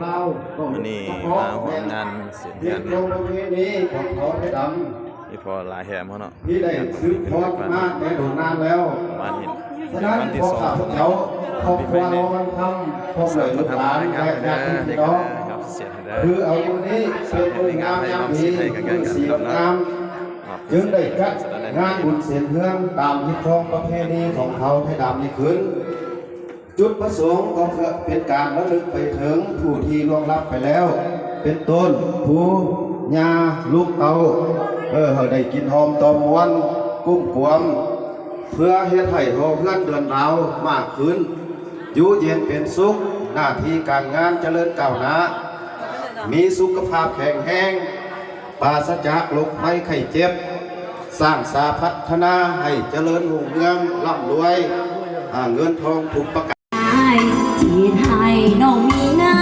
ລາວ ມື້ນີ້ມາຮ່ວມງານເສຍເຮືອນ ເຮັດໂຮງປະເພນີຂອງເຜົ່າໄທດຳ ອີ່ພໍ່ຫຼ້າແຮມເຮົາເນາະ ທີ່ໄດ້ສືບທອດມາແຕ່ດົນນານແລ້ວ ປະມານນີ້ ສະນັ້ນ ພວກຂ້າພະເຈົ້າ ຄອບຄົວຫຼວງວັນຄຳ ພ້ອມດ້ວຍລູກຫຼານ ແລະ ຍາດຕິພີ່ນ້ອງ ຖືເອົາມື້ນີ້ເປັນມື້ງາມຍາມດີ ມື້ສີງົດງາມ ຈຶ່ງໄດ້ຈັດງານບຸນເສນເຮືອນຕາມຮີດຄອງປະເພນີຂອງເຜົ່າໄທດຳນີ້ຂຶ້ນ. ຈຸດປະສົງກໍເພື່ອເປັນການລະລຶກໄປເຖິງຜູ້ທີ່ລ່ວງລັບໄປແລ້ວ ເປັນຕົ້ນ ປູ່ ຍ່າ ລູກເຕົ້າ ເອີ ໃຫ້ໄດ້ກິນຫອມຕອມມ່ວນ ກຸ້ມກວມ ເພື່ອເຮັດໃຫ້ຫໍເຮືອນເຮືອນລາວມາກຂຶ້ນ ຢູ່ເຢັນເປັນສຸກ ໜ້າທີ່ການງານຈະເລີນກ້າວໜ້າ ມີສຸຂະພາບແຂງແຮງ ປາສະຈາກໂລກໄພໄຂ້ເຈັບ ສ້າງສາພັດທະນາໃຫ້ຈະເລີນຮຸ່ງເຮືອງ ລ່ຳລວຍ ອາ ເງິນທອງທຸກປະການ. ທີ່ເຮັດໃຫ້ນ້ອງມີນ້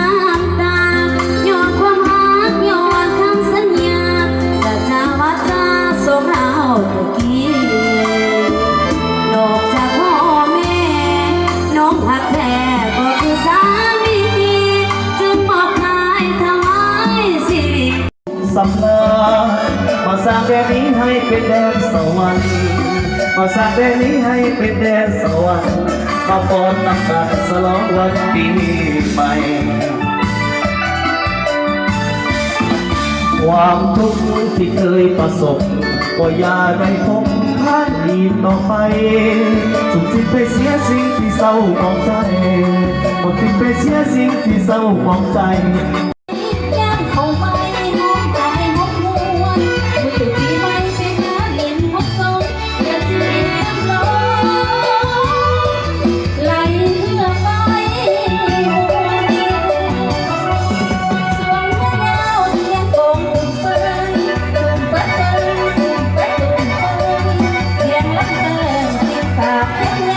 ຳຕາ ຍ້ອນຄວາມຮັກ ຍ້ອນຄຳສັນຍາ ສັດຈະວາຈາ ສອງເຮົາແຕ່ກີ້ ນອກຈາກພໍ່ແມ່ ນ້ອງຮັກແທ້ກໍຄືສາມີ ຈຶ່ງມອບກາຍຖວາຍຊີວິດ. ສຳລານ ມາສ້າງແດນນີ້ໃຫ້ເປັນແດນສະຫວັນ ມາສ້າງແດນນີ້ໃຫ້ເປັນແດນສະຫວັນ ມາຟ້ອນນຳກັນສະຫຼອງວັນປີໃໝ່ ຄວາມທຸກທີ່ເຄີຍປະສົບ ກໍຢ່າໄດ້ພົບຜ່ານອີກຕໍ່ໄປ ສູນສິ້ນໄປເສຍສິ່ງທີ່ເສົ້າໝອງໃຈ ໝົດສິ້ນໄປເສຍສິ່ງທີ່ເສົ້າໝອງໃຈ. ສຽງລຳເຊີງສິງສາເປັນ